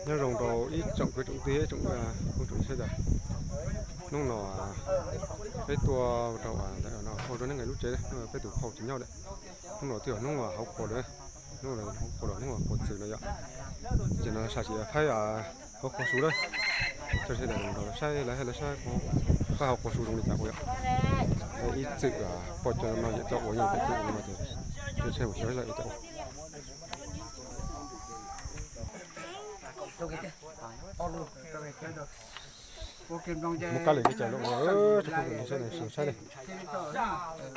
Nyob zoo rau ib tsoom kwv tsoom tij, ib tsoom phooj ywg sawv daws. Hnub no peb tuaj rau ntawm no hauv zos Neej Nqis lub tsev, peb tus phauj tsis nyob lawm. Hnub no twb yog hnub hauv qhua lawm, hnub hauv qhua los hnub qhua txwm no yom. Ces no sam sim faib hauv qhua su lawm, tso sawv daws los saib lawv hais lawv saib faib hauv qhua su zoo li cas ua yom. Ib txwm pom cov no yom, cov uas yeej pom cov ua no ces tso sawv daws mus saib lawv ua cas ua. Muab kab li kev cai los ua, tsoom phooj ywg sawv daws saib li.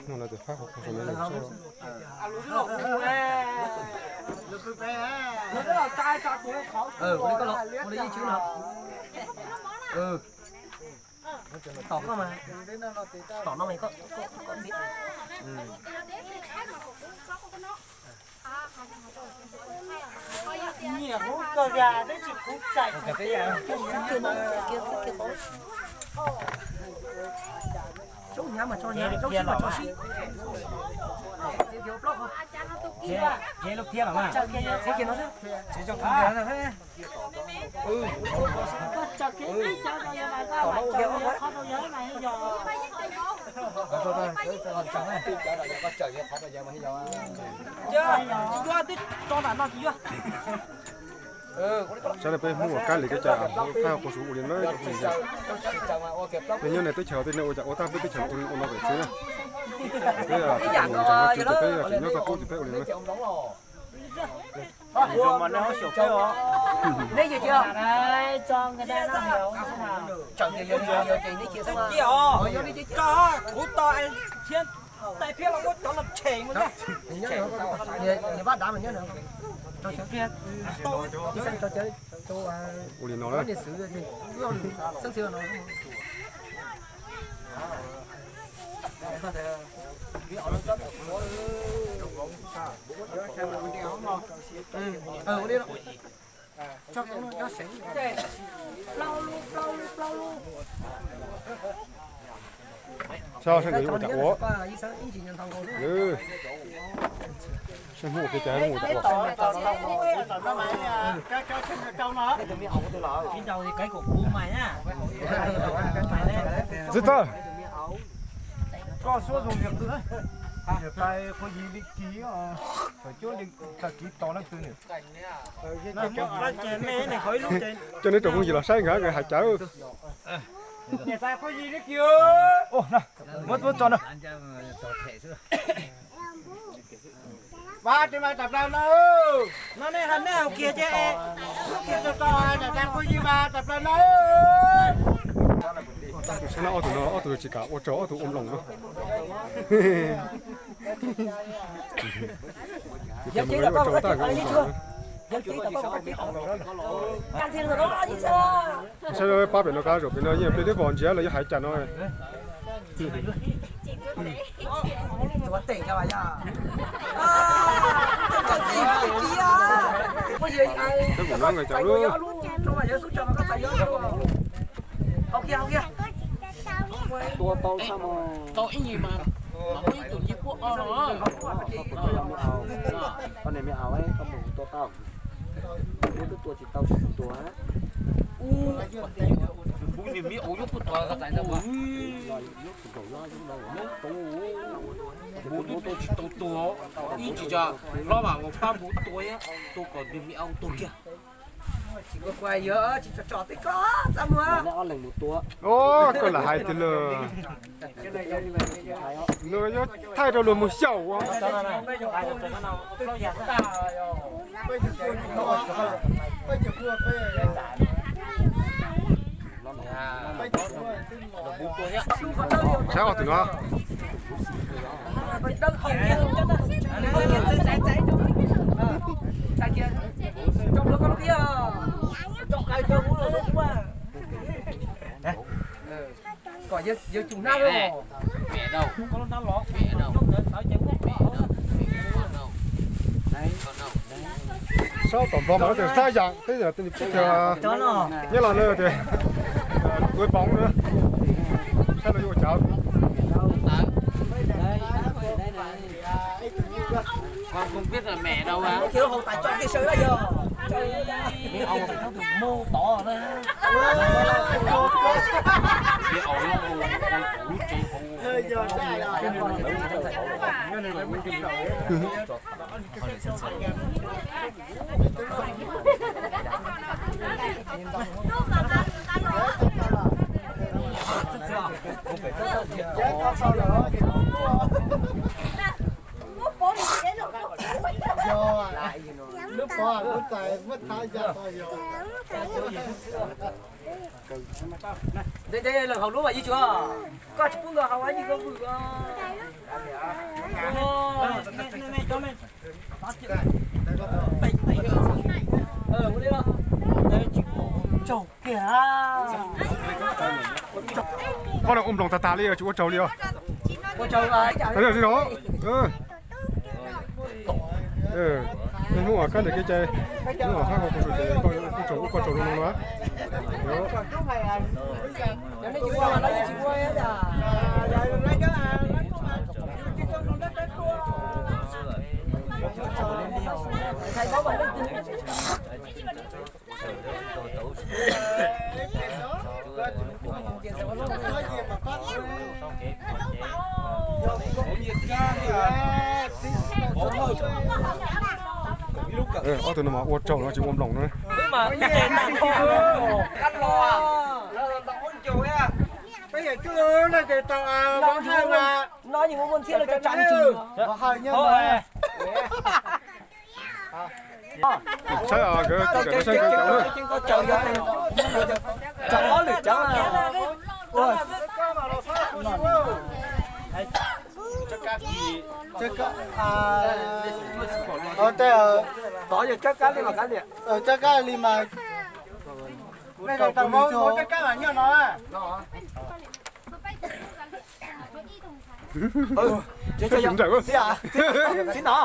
Hnub no lawv tias faib hauv qhua su no saib. Tom koj mas, tom no mas koj, koj, koj txiv. Nyiam kuv kawg li, teb tsis kuv txais. Sub hnyav mas tso hnyav, sub sib mas tso sib. Txiav kiag lub phiab mas, txiav kiag no xwb. Txiav kiag no xwb. Tsis yuav, twb tso nram no tsis yuav. Saib peb Hmoob ua kab li kev cai, faib hauv qhua su ua li no. Nyob nej teb chaws tej nej ua cas ua tag, peb teb chaws ua no pem txwv na. Peb tsis muaj ntseeg no txwv ces peb tsis nyob txoj qub ces peb ua li no. Ua li no lawm. Tso seb nkawd yuav ua cas ua. Seb Hmoob ua kev cai Hmoob ua cas ua. Txiv txawj. Koj suab zoo li qw, niam tais Qhua Yig li kis, thaum cuab li tag kis tos leej twg nws. Coj neb tsoom phooj ywg los saib nkawd, nkawd hais cas. Niam tais Qhua Yig li kis. Muab, muab tso na. Vaj, tes mas tam plaws na. No nej hais nej hauv kiag ces, lub kiag tso tso, niam tais Qhua Yig mas tam plaws na. Saib no ob tug no, ob tug tsis kam ua tsaug, ob tug ua mloog no. Saib pab pem no, kab zaum pem no yeej pliag tib vos ntsiav los yuav hais cas no. Tua tau txaj mas, mas muaj ib tug nyiag puab o no. Koj niam me aus, koj mus tua tau. Muab twb tua tsis tau, tua. Kuv niam me aus yuav puab tua, npus tua tsis tau tua, ib tsis tso hlob mas ua pab npus tua, tua kom niam me aus tua kiag. Koj lam hais tiag lawm. Nws yuav thaij rau luag mus xyaum. Saib ob tug no. Kom yawg cum hnab. Saib tom nplog mas tab yam tej yam tej pib tag nyob los na tias tuav poov na. Saib los yuav ua cas. Lawm hauv lub mas yeej tsis, koj tsis pub nkawd haus yeej koj vwm. Koj ua nploos tag tas li tsis ua tsaug li os. Hnub kab ntawm kev cai, hnub haib hauv paus su ces koj tsaug ub koj tsaug zoo no na. Ob tug no mas ua tsaug no tsis ua nploos na. No yeej muaj ntxhiab lawv cov tsav ntsws. Saib nkawd, saib nkawd, ob lwm cov. Tov yog tsawb kab li mas kab li. Tsawb kab li mas. Txiv no,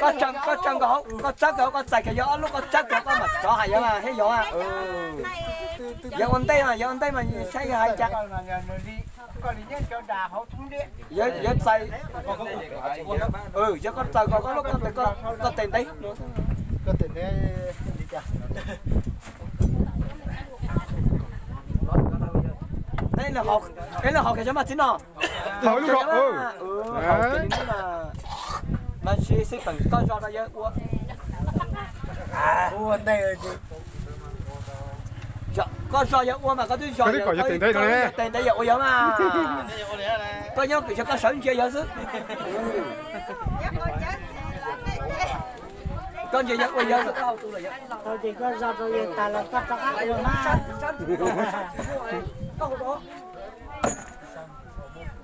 koj tsaws nkaus, koj txawb nkaus, koj txais kiag yog ob lub, koj txawb nkaus koj mam rov hais yog thiab yog. Yog ua ntej mas, yog ua ntej mas saib yog hais cas. Yog txais, yog koj txais koj lub, koj tes ntev. Peb los haus kiag cov mas txiv no. Haus ib lub zog. Mas tsis xij peem koj zog no yawg ua. Koj zog yawg ua mas koj twb zog, tes ntev yawg ua yawg mas. Koj nyob koj sawv ntsia yawg xwb. Koj ntsia yawg ua yawg xwb. Ces koj zog rau yawg tas los koj rov qab ua mas.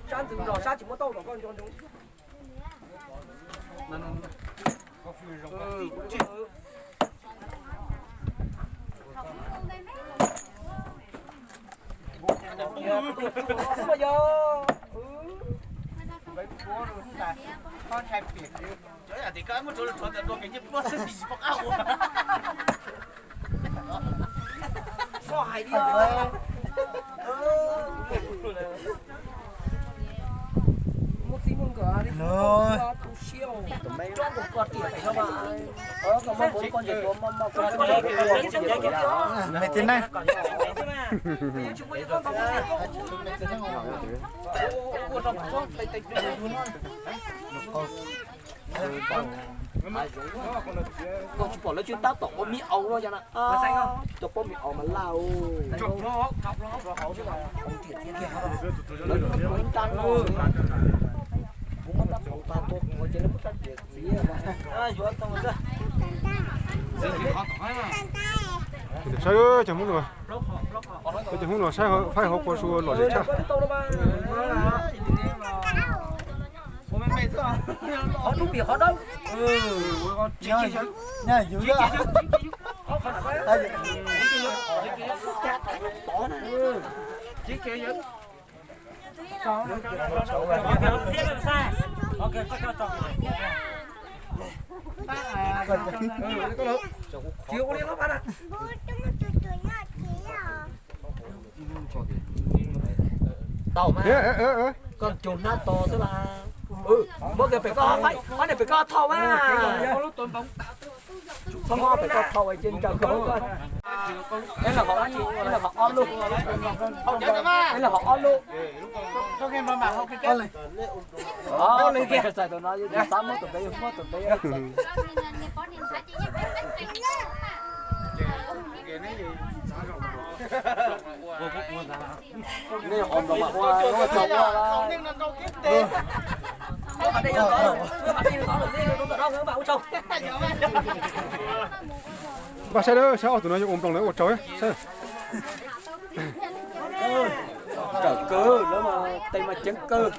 Sab ntxwv los sab tsis muab tauj los koj nco ntsoov. Muaj txij muaj nkawm li, tu siab, tsob nkaus koj tiam no mas. Koj muab npaum koj ntses tuav maj maj koj. Mej tib neeg. Koj tsis pom lawv tsis tab tom ua me aus no cas na. Cov pob me aus mas laj. Lawv tab tom ib nrab no. Kuv muab tab tom pa tua tuav ces lawv muab tab riam txiav. Saib cov Hmoob no, cov Hmoob no saib faib hauv paus su lom zem tshaj. Qhov dub pim qhov dawb. Tau mas. Koj cug hnab to xwb las. Muab kiag pem koj faib, ob niag pem koj thauj mas. Txhob mob pem koj thau ces ncaws koj. Eb los hov, eb los hov ob lub. Eb los hov ob lub. Ob lub pem koj txais tus no, yus xav muab tus pem, yus muab tus pem. Nej ua nploos mas ua, ua tsaug ua. Npaj saib, saib ob tug no yuav ua nploos lawv ua tsaug saib. Rawm kawg, lawv mas tes mas ceev kawg.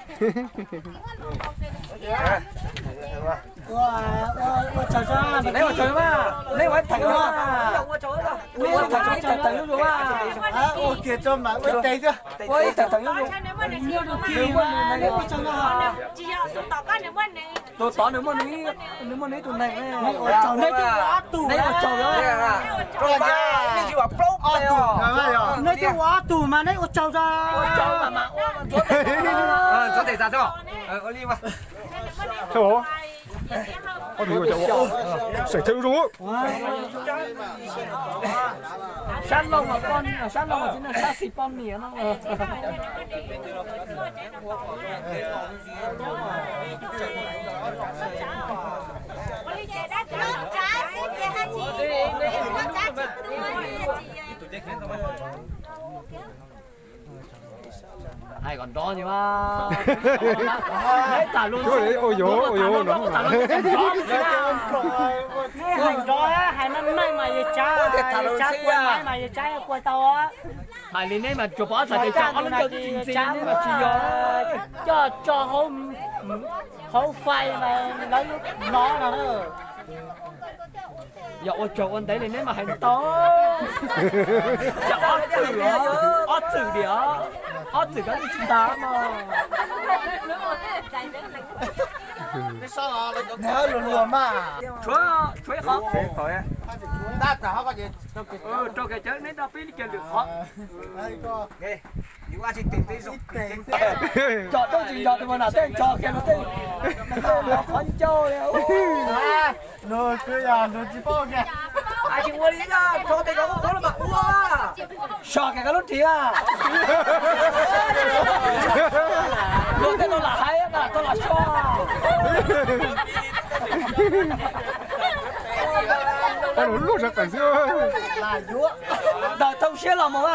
Neb ua tsaug mas, neb ua theem, neb ua theem, neb ua theem, neb ua theem, neb ua theem, neb ua theem, ua ib theem, theem, tus tod nws muaj nws, nws muaj nws ib tug neeg, neb ua tsaug, neb ua tsaug, neb twb ua ob tug mas neb ua tsaug, ua tsaug mas. Sab laug mas poj, sab laug mas txiv neej, sab xis poj niam no. Hais kom nrov ntsis mas. Neb tham lus, ua yuav, ua yuav, neb hais nrov, hais meej meej mas yus tsav, yus tsav kua mas yus tsav kua tau. Hais li neb mas tsuas pom ob txhais tes tsam ob lub ncauj tsis ntxim, neb mas tsis yog coj tso hauv fais mas lawv hnov no na. Yog ua tsaug ua ntev li neb mas hais ntau. Ob txwm, ob txwm diam, ob txwm koj twb tsis tas mas. Luag luag mas. Tshuav, tshuav ib qho. Rau kev cawv neb nrog peb li kiag lwm qhov. Tso rau tsis nco tus mas nam tej tso kiag luag tej, luag qhov ncauj li. Tsis ua li, tso tej ko qhov los mas ua. So kiag koj lub nrig. Luag tej tau lam hais, tau lam so. Luag sab qees xwb. Ntawm thoob siab los mus a.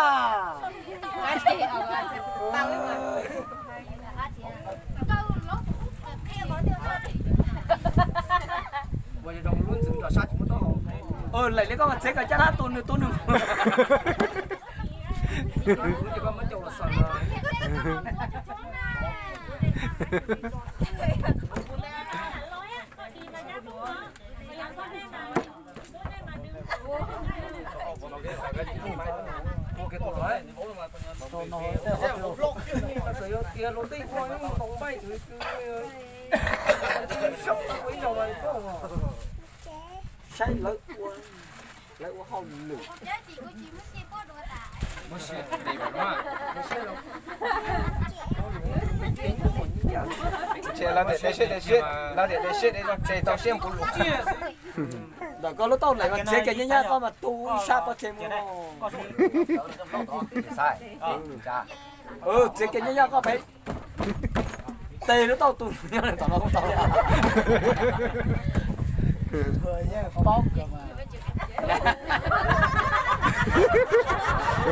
Laim li koj mas txiav kom caj dab tu nws tu nws. Saib lawv ua, lawv ua hauj lwm. Ntawm koj lub tauj laim mas txiav kiag nyab nyab koj mas tu ib sab pob txha mus. Txiav kiag nyab nyab koj pem. Tes lub tauj tu nyob tom no kuj tau.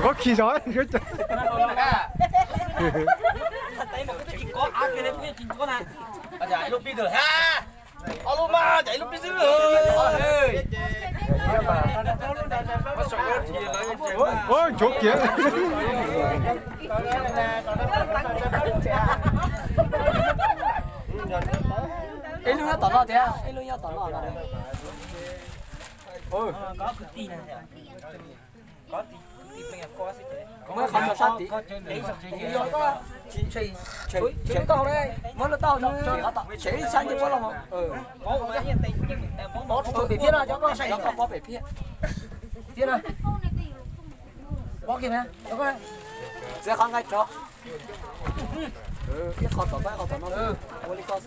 Qhov khi zog. Ua nchuav kiag. Ib lub nyob tom no thiab, ib lub nyob tom no. Muab qhov no sab tid. Muab lub tauj, tshem ib sab nce pob los. Cov koj pob pem phiab. Txiav qhov nqaij rov. Ib qho tom koj, ib qho tom no. Ua li koj xwb.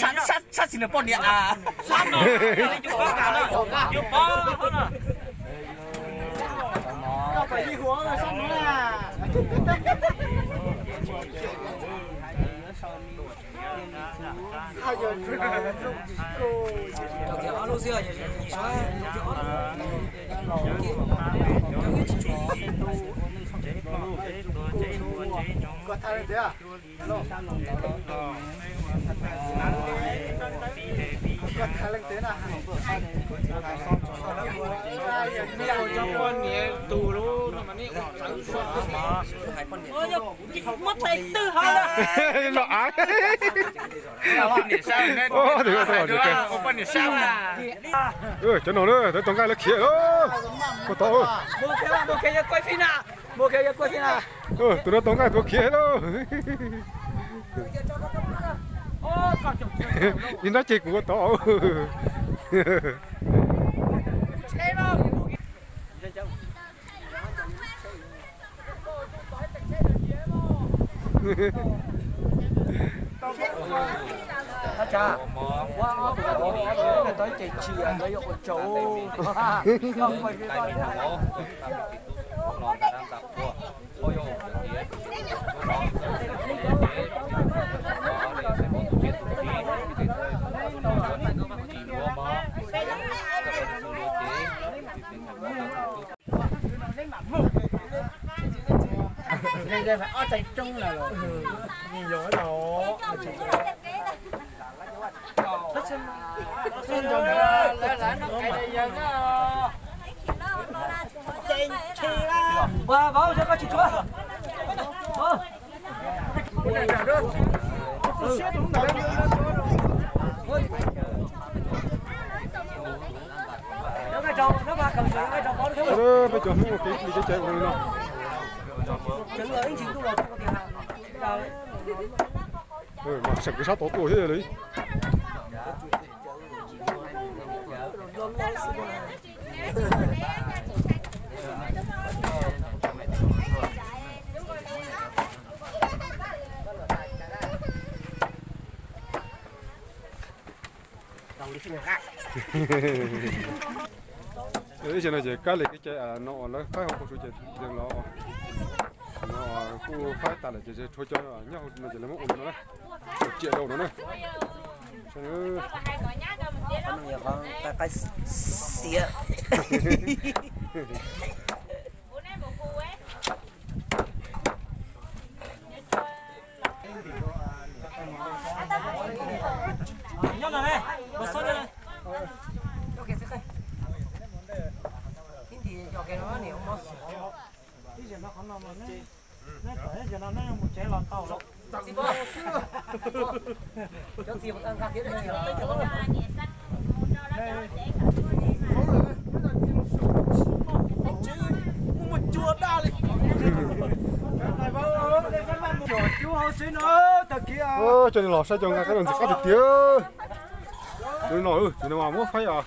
Sab xis nws poj niam a. Muab tes twg hos. Los av. Cov no na, tau tau nqaij lawv khiav lawm. Koj tau. Tus no tau nqaij tus khiav lawm. Ib nrab ceg kuv ua tau. Peb cov Hmoob ua kev li kev cai ua li no. Mas seem kwv sab tod tuaj thiab li. Ib zaug no ces kab li kev cai no uas lawv faib hauv paus tsua ces yeej los no kuj faib tas lawm ces tshuav cov nyob hauv no ces lawv muab ua li no na, ua ciam rau no na. Xiav. Nyob no ne, ua xwb ne. Cov neeg los saib cov nqa kab no ntxim qab tiag tiag. Cov no, cov no mas muab faib os.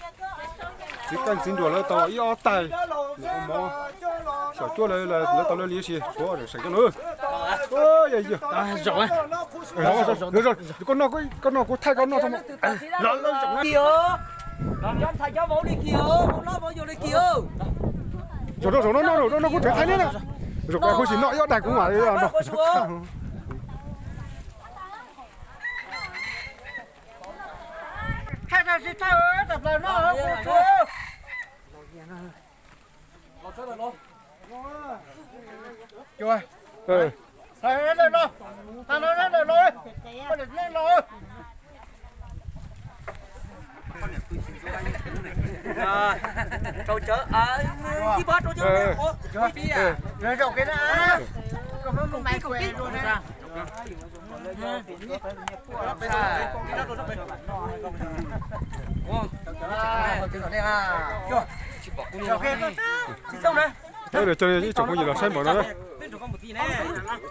Txiv qeej txiv nruas lawv tau ib ob tais, mov xyaum cuab lawv tau lawv li si, tshuav seem coj no. Koj noj, koj noj kuv thaij koj noj tso. Zaum no, zaum no, noj, noj kuv tseem thaij liab na. Zaum koj kuv sim noj ib ob daig kuv mam no. Ib tsoom phooj ywg los saib npaum no na.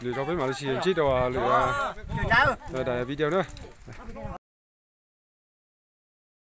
Lwm zaus peb mam li sib ntsib rau lwm daim video na.